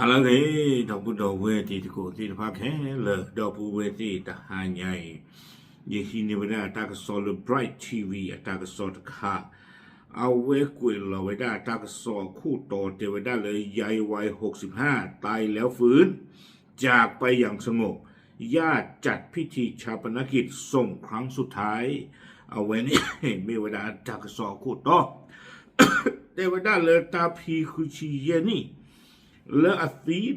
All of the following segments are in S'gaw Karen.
ဟါလၢအဂ့ၤ ဒီပုၢ်ဒီဝဲၢ်တံၤသကိးသ့ၣ်တဖၣ်ခဲလၢာ် ဒီပုၢ်ဝဲၢ်သ့ၣ်တဟါညါအံၤ ယဟံးန့ၢ်ဝဲဒၣ်တၢ်ကစီၣ်လၢ Bright TV အတၢ်ကစီၣ်တခါ အဝဲကွဲးလီၤဝဲဒၣ်တၢ်ကစီၣ်အခိၣ်တီတဲဝဲဒၣ်လၢ ยายวัยหกสิบห้า ตายแล้วฟื้น จากไปอย่างสงบ ญาติจัดพิธีฌาปนกิจศพครั้งสุดท้าย အဝဲန့ၣ် မ့ၢ်ဝဲဒၣ်တၢ်ကစီၣ်အခိၣ်တီ တဲဝဲဒၣ်လၢတၢ်ဖံဃုဆံယဲၢ်နံၣ် လၢအသံဒီး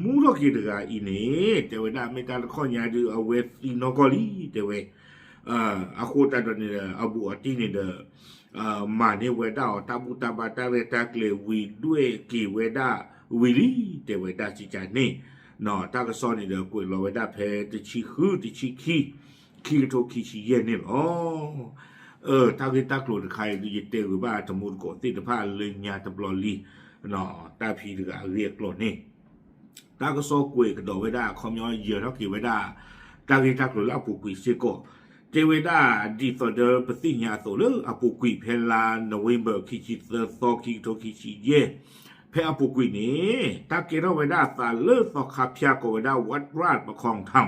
မူထီၣ်က့ၤတဂၤအံၤန့ၣ် တဲဝဲဒၣ်မ့ၢ်တၢ်တခီညါဒုး အဝဲသံနီၢ်ကီၢ်လံ တဲဝဲ အဃိသတးဒီးန့ၣ်ဒီး အဘူးအတံၢ်န့ၣ်ဒီး မၤန့ၢ်ဝဲဒၣ်အီၤ တၢ်ဘူၣ်တၢ်ဘါတၢ်ရဲၣ်တၢ်ကျဲၤဝံၤ ဒွဲၣ်က့ၤဝဲဒၣ်ဝံၤလံ တဲဝဲဒၣ်စံကန့ၣ် တၢ်ကစီၣ်န့ၣ်ဒီး ကွဲးလီၤဝဲဒၣ်ဖဲတဆံဃု တဆံခံ ခံကထိခံဆံယဲၢ်န့ၣ်လီၤ. တၢ်ဂ့ၢ်တၢ်ကျိၤတခါအံၤဒုး ယတဲဂ့ၤဘၣ်တမူတကိးသ့ၣ်တဖၣ်လၢညါတဘျီလံ တၢ်ဖံတဂၤအဂ့ၢ်အကျိၤန့ၣ် တၢ်ကစီၣ်ကွဲးကဒီးဝဲဒၣ် အခီပညီယၢၤထီၣ်က့ၤဝဲဒၣ် တၢ်ဂ့ၢ်တၢ်ကျိၤလၢအပူၤကွံာ်စ့ၢ်ကီး တဲဝဲဒၣ် ဒ်သိးဒီးပသ့ၣ်ညါအသိးလၢ အပူၤကွံာ်ဖဲလါ November ခံဆံသၢသီ ခံကထိခံဆံယဲၢ် ဖဲအပူၤကွံာ်န့ၣ် တၢ်ကဲထီၣ်ဝဲဒၣ်အသးလၢသီခါဖၠၣ်ကိးဝဲဒၣ် Wat Raat Pakhong Tham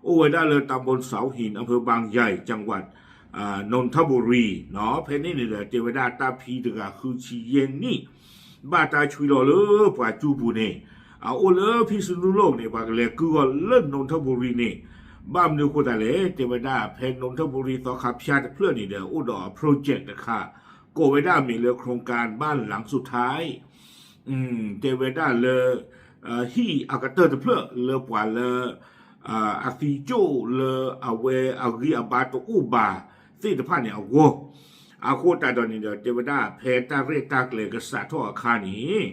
အိၣ်ဝဲဒၣ်လၢ ตำบลเสาหิน อำเภอบางใหญ่ จังหวัดนนทบุรี ဖဲန့ၣ်န့ၣ်ဒီး တဲဝဲဒၣ်တၢ်ဖံတဂၤဃုဆံယဲၢ်နံၣ် ဘၣ်တၢ်ဆွံလီၤလၢပှၤကၠူပူၤန့ၣ် အအိၣ်လၢဖံဆနူလိၣ်န့ၣ် ပှၤကလဲၤကုၢ်အီၤလၢ နူၣ်ထၢပူၤရံန့ၣ် ဘၣ်မနုၤအဃိသတးလဲၣ် တဲဝဲဒၣ်ဖဲ နူၣ်ထၢပူၤရံ သီခါဖၠၣ်တဖျၢၣ်န့ၣ်ဒီး အိၣ်ဒီးအ project တခါ ကိးဝဲဒၣ်အမံၤလၢ โครงการบ้านหลังสุดท้าย တဲဝဲဒၣ်လၢ ဟံၣ်အကတၢၢ်တဖျၢၣ်လၢပှၤလၢ အသံကၠိၣ်လၢအဝဲအဂံၢ်အဘါတအိၣ်ဘၣ်သ့ၣ်တဖၣ်န့ၣ်အဂီၢ် အဃိသတးဒီးန့ၣ်ဒီး တဲဝဲဒၣ်ဖဲတၢ်ရဲၣ်တၢ်ကျဲၤကစးထီၣ်အခါန့ၣ်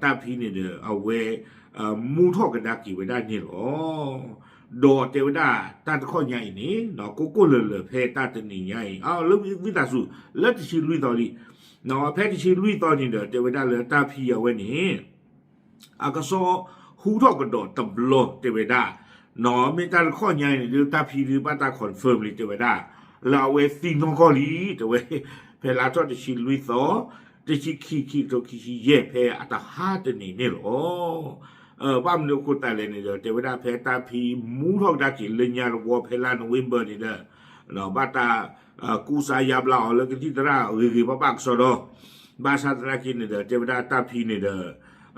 တၢ်ဖံန့ၣ်ဒီး အဝဲ မူထီၣ်ကဒါက့ၤဝဲဒၣ်န့ၣ်လီၤ. ဒီးတဲဝဲဒၣ်တၢ်တခီညါအံၤန့ၣ် ကိၢ်ကိၢ်လၢၤလၢၤဖဲတၢ်တနံၤညါအံၤ လၢဝံသးစူၤ လၢတဆံလွံၢ်သီလံ ဖဲတဆံလွံၢ်သီန့ၣ်ဒီး တဲဝဲဒၣ်လၢတၢ်ဖံအဝဲန့ၣ် အကစီၣ်ဟူထီၣ်ကဒီးတဘျီတဲဝဲဒၣ် မ့ၢ်တၢ်တခီညါအံၤန့ၣ်ဒုး တၢ်ဖံဒုးဘၣ်တၢ် confirm လံ တဲဝဲဒၣ် လၢအဝဲသံနီၢ်ကီၢ်လံ တဲဝဲ ဖဲလါထီၣ်တဆံလွံၢ်သီ တဆံခံ ခံကထိခံဆံယဲၢ် ဖဲအတဟါတနံၤန့ၣ်လီၤ. ဘၣ်မနုၤအဃိသတးလဲၣ်န့ၣ်ဒီး တဲဝဲဒၣ်ဖဲတၢ်ဖံမူထီၣ်ကဒါက့ၤလၢညါတဝီဖဲလါ November န့ၣ်ဒီး ဘၣ်တၢ် ကူစါယါဘျါအီၤလၢကသံၣ်သရၣ်ဂ့ၤဂ့ၤဘၣ်ဘၣ်ကစီဒီ ဘၣ်ဆၣ်သနာ်က့န့ၣ်ဒီး တဲဝဲဒၣ်တၢ်ဖံန့ၣ်ဒီး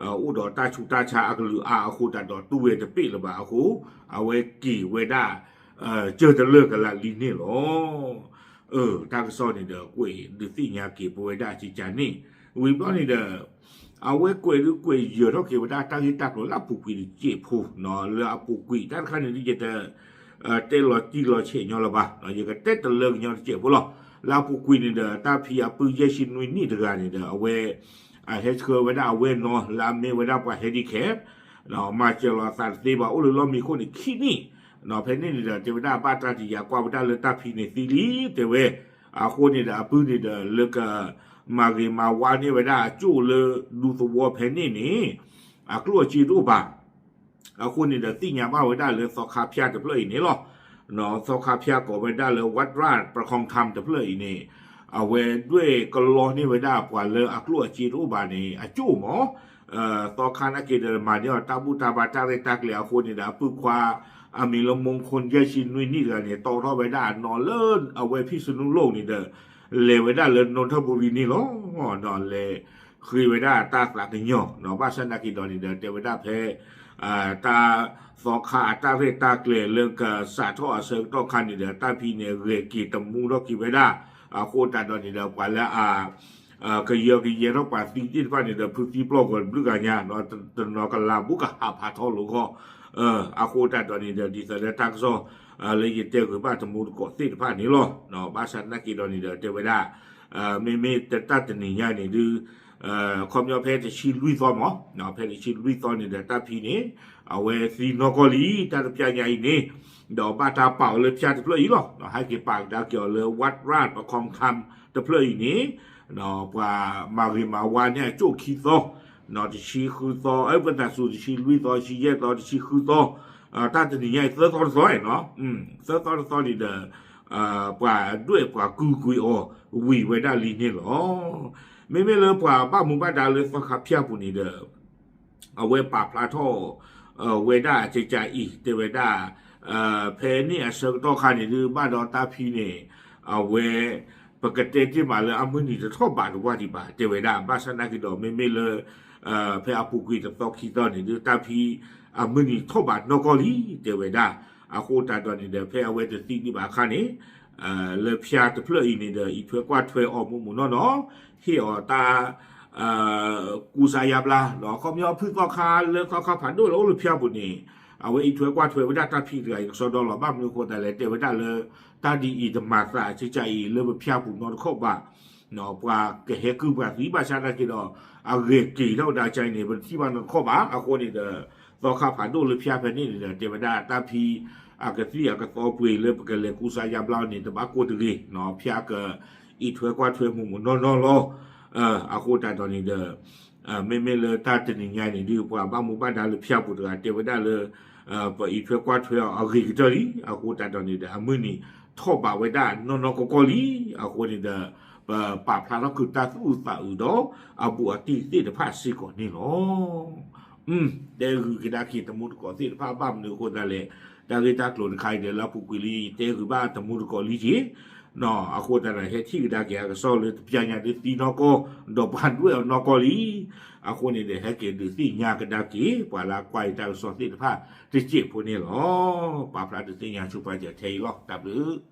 အိၣ်ဒီးတၢ်ဆူးတၢ်ဆါအကလုာ်အါအဃိသတးဒီး တူၢ်ဝဲတပ့ၣ်လၢၤဘၣ်အဃိ အဝဲက့ၤဝဲဒၣ် ကၢၢ်တလၢာ်ကလးလံန့ၣ်လီၤ. တၢ်ကစီၣ်န့ၣ်ဒီး ကွဲးဒုးသ့ၣ်ညါက့ၤပဝဲဒၣ်ကကန့ၣ် ဝံၤဘျီန့ၣ်ဒီး အဝဲကွဲးဒုးကွဲးယၢၤထီၣ်က့ၤဝဲဒၣ်တၢ်ဂ့ၢ်တၢ်ကျိၤလၢအပူၤကွံာ်တစဲးဖိ လၢအပူၤကွံာ်တၢ်တခါန့ၣ်ဒုး ယတ တဲလီၤတံၢ်လီၤဆဲးညီလၢၤဘၣ် ယကတဲတလၢကညီတစဲးဖိလီၤ. လၢအပူၤကွံာ်န့ၣ်ဒီး တၢ်ဖံအပုၢ်ယဲၢ်ဆံနွံနံၣ်တဂၤန့ၣ်ဒီး အဝဲ အဟဲဆှၢဝဲဒၣ်အဝဲၢ်နီၤ လၢအမ့ၢ်ဝဲဒၣ်ပှၤ handicap မၤစၢၤလီၤအသးတသ့ဘၣ် အိၣ်လၢလီၢ်မံခိၣ်န့ၣ်ခံနံၣ် ဖဲန့ၣ်န့ၣ်ဒီး တဲဝဲဒၣ်ဘၣ်တၢ်တယာ်ကွၢ်ဝဲဒၣ်လၢတၢ်ဖံန့ၣ်သံလံ တဲဝဲ အဃိန့ၣ်ဒီး အပုၢ်န့ၣ်ဒီး လၢကမၤဂ့ၤမၤဝါန့ၢ်ဝဲဒၣ်အကၠိၣ်လၢဒူသဝီဖဲန့ၣ်န့ၣ် အကျိၣ်အစ့တအိၣ်ဘၣ် အဃိန့ၣ်ဒီး သ့ၣ်ညါဘၣ်ဝဲဒၣ်လၢသီခါဖၠၣ်တဖျၢၣ်အံၤန့ၣ်လီၤ. သီခါဖၠၣ်ကိးဝဲဒၣ်လၢ Wat Raat Pakhong Tham တဖျၢၣ်အံၤန့ၣ် အဝဲဒွဲၣ်ကလီန့ၢ်ဝဲဒၣ်ပှၤလၢအကျိၣ်အစ့တအိၣ်ဘၣ်န့ၣ် အကၠိၣ်မး သီခါနာ်က့ဒီး မၤန့ၢ်အီၤတၢ်ဘူၣ်တၢ်ဘါတၢ်ရဲၣ်တၢ်ကျဲၤအဃိန့ၣ်ဒီး အပုၢ်ခွါ အမံၤလၢ မူခိၣ် ယဲၢ်ဆံနွံနံၣ်တဂၤန့ၣ် တီထီၣ်ဝဲဒၣ်အနီၤလၢအဝဲဖံၣ်စနူလိၣ်န့ၣ်ဒီး လဲၤဝဲဒၣ်လၢ နူၣ်ထၢပူၤရံန့ၣ်လီၤ. ဒီးလဲၤဃ့ဝဲဒၣ်တၢ်သးကညီၤ ဘၣ်ဆၣ်နာ်က့ဒီးန့ၣ်ဒီး တဲဝဲဒၣ်ဖဲ တၢ်သီခါအတၢ်ရဲၣ်တၢ်ကျဲၤလၢကစးထီၣ်အဆၢကတီၢ်ခါန့ၣ်ဒီး တၢ်ဖံန့ၣ် ဂဲၤက့ၤတမူထီၣ်က့ၤဝဲဒၣ် အဃိသတးဒီးန့ၣ်ဒီး ပှၤလၢအ ကယၢကယဲထီၣ်ပှၤသံသ့ၣ်တဖၣ်န့ၣ်ဒီး ဖုသံပျီၢ်ဂီၤတဘျုးဂၤညါ တနီၤကလၤဘူးကဟးဖးထီလိာ်ခီ အဃိသတးဒီးန့ၣ်ဒီး ဒ်သိးလၢတၢ်ကစီၣ် လၢယတဲဂ့ၤဘၣ်တမူတကိးသ့ၣ်တဖၣ်န့ၣ်လီၤ. ဘၣ်ဆၣ်သနာ်က့ဒီးန့ၣ်ဒီး တဲဝဲဒၣ် မ့မ့ၢ်တၢ်တနံၤညါန့ၣ်ဒုး ခီပညီဖဲတဆံလွံၢ်သီမး ဖဲတဆံလွံၢ်သီန့ၣ်ဒီး တၢ်ဖံန့ၣ် အဝဲသံနီၢ်ကီၢ်လံ တၢ်တပျၢ်ညါအံၤန့ၣ် ဒီးဘၣ်တၢ်ပာ်အီၤလၢဖၠၣ်တဖျၢၣ်အံၤလီၤ. ဟဲက့ၤပာ်ကဒါက့ၤအီၤလၢ Wat Raat Pakhong Tham တဖျၢၣ်အံၤန့ၣ် ပှၤမၤဂ့ၤမၤဝါန့ၢ်အကၠိၣ်ခံသီ တဆံဃုသီ ပသးစူၤ တဆံလွံၢ်သီ တဆံယဲၢ်သီ တဆံဃုသီ တၢ်တနံၤညါအံၤ သၢသီတသီနီၤ သၢသီတသီန့ၣ်ဒီး ပှၤဒွဲၣ်ပှၤကုၢ်ကွံာ်အီၤ ဝံၤဝဲဒၣ်လံန့ၣ်လီၤ. မ့မ့ၢ်လၢပှၤဘၣ်မူဘၣ်ဒါလၢသီခါဖၠၣ်ပူၤန့ၣ်ဒီး အဝဲပာ်ဖျါထီၣ် ဝဲဒၣ်ကကးအံၤ တဲဝဲဒၣ် ဖဲန့ၣ်အဆၢကတီၢ်ခါန့ၣ်ဒုး ဘၣ်ဒီးတၢ်ဖံးန့ၣ် အဝဲ ပကတဲတ့ၢ်မးလၢအမုၢ်နံၤတထီၣ်ဘးတဝၢ်ဒံးဘၣ် တဲဝဲဒၣ် ဘၣ်ဆၣ်သနာ်က့ဒီး မ့မ့ၢ်လၢ ဖဲအပူၤကွံာ်တသီခံသီန့ၣ်ဒုး တၢ်ဖံးအမုၢ်နံၤထီၣ်ဘးနီၢ်ကီၢ်လံ တဲဝဲဒၣ် အဃိသတးဒီးန့ၣ်ဒီး ဖဲအဝဲတသံဒံးဘၣ်အခါန့ၣ် လၢဖၠါတဖျၢၣ်အံၤန့ၣ်ဒီး အံးထွဲကွၢ်ထွဲအီၤမိၢ်မိၢ်နီၢ်နီၢ် ဟ့ၣ်အီၤတၢ် ကူစါယါဘျါ ဒီးအခီပညီဖုသီခါလၢသီခါဖးဒိၣ်လၢအိၣ်လၢဖၠါပူၤန့ၣ် အဝဲအံးထွဲကွၢ်ထွဲဝဲဒၣ်တၢ်ဖံးတဂၤအံၤကစီဒီလီၤ ဘၣ်မနုၤအဃိသတးလဲၣ် တဲဝဲဒၣ်လၢ တၢ်ဒ်အံၤတမၤသး ကကးအံၤလၢပဖၠါပူၤနီတခီၣ်ဘၣ် ပှၤကဟဲကုၢ်ပှၤသံ ဘၣ်ဆၣ်သနာ်က့ဒီး အဂဲၤက့ၤထီၣ်ဝဲဒၣ်ကါအံၤန့ၣ် ပတထံၣ်ဘၣ်နီတခီၣ်ဘၣ် အဃိန့ၣ်ဒီး သီခါဖးဒိၣ်လၢဖၠါဖဲန့ၣ်န့ၣ်ဒီး တဲဝဲဒၣ်တၢ်ဖံး အကသံၣ်အကသီပှ့ၤလၢပကလဲၤကူစါယါဘျါအီၤန့ၣ် တဘၣ်ကိၢ်တဂ့ၤ ဖၠါကအံးထွဲကွၢ်ထွဲမိၢ်မိၢ်နီၢ်နီၢ်လီၤ အဃိသတးဒီးန့ၣ်ဒီး မ့မ့ၢ်လၢတၢ်တနံၤညါန့ၣ်ဒုး ပှၤဘၣ်မူဘၣ်ဒါလၢဖၠါပူၤတဂၤတဲဝဲဒၣ်လၢ ပအံးထွဲကွၢ်ထွဲအီၤအဂ့ၤကတၢၢ်လံ အဃိသတးဒီးန့ၣ်ဒီး အမုၢ်နံၤထီၣ်ဘးဝဲဒၣ်နီၢ်နီၢ်ကီၢ်ကီၢ်လံ အဃိန့ၣ်ဒီး ပပာ်ဖျါထီၣ်က့ၤတၢ်သူၣ်အုးသးအုးဒီး အဘူးအတံၢ်သ့ၣ်တဖၣ်စ့ၢ်ကီးန့ၣ်လီၤ. တဲဂုာ်ကဒါက့ၤတမူတကိးသ့ၣ်တဖၣ် ဘၣ်မနုၤအဃိသတးလဲၣ် တၢ်ဂ့ၢ်တၢ်ကျိၤတခါအံၤဒီး လၢအပူၤကွံာ်လံ ယတဲဂုာ်ဘၣ်တမူတကိးလံက့ၤ အဃိသတးဒီး ဟဲထံၣ်ကဒါက့ၤအကစီၣ်လၢတပျၢ်ညါဒုးသံနီၢ်ကီၢ် ဒီးပှၤဒွဲၣ်အီၤနီၢ်ကီၢ်လံ အဃိန့ၣ်ဒီး ဟဲက့ၤဒုးသ့ၣ်ညါကဒါက့ၤ ပှၤလၢအကွၢ်ယတၢ်ကစီၣ်သ့ၣ်တဖၣ်တစဲးဖိန့ၣ်လီၤ. ပာ်ဖျါဒုးသ့ၣ်ညါဆူပှၤစၢၤထဲအံၤလီၤ. တၢ်ဘျုး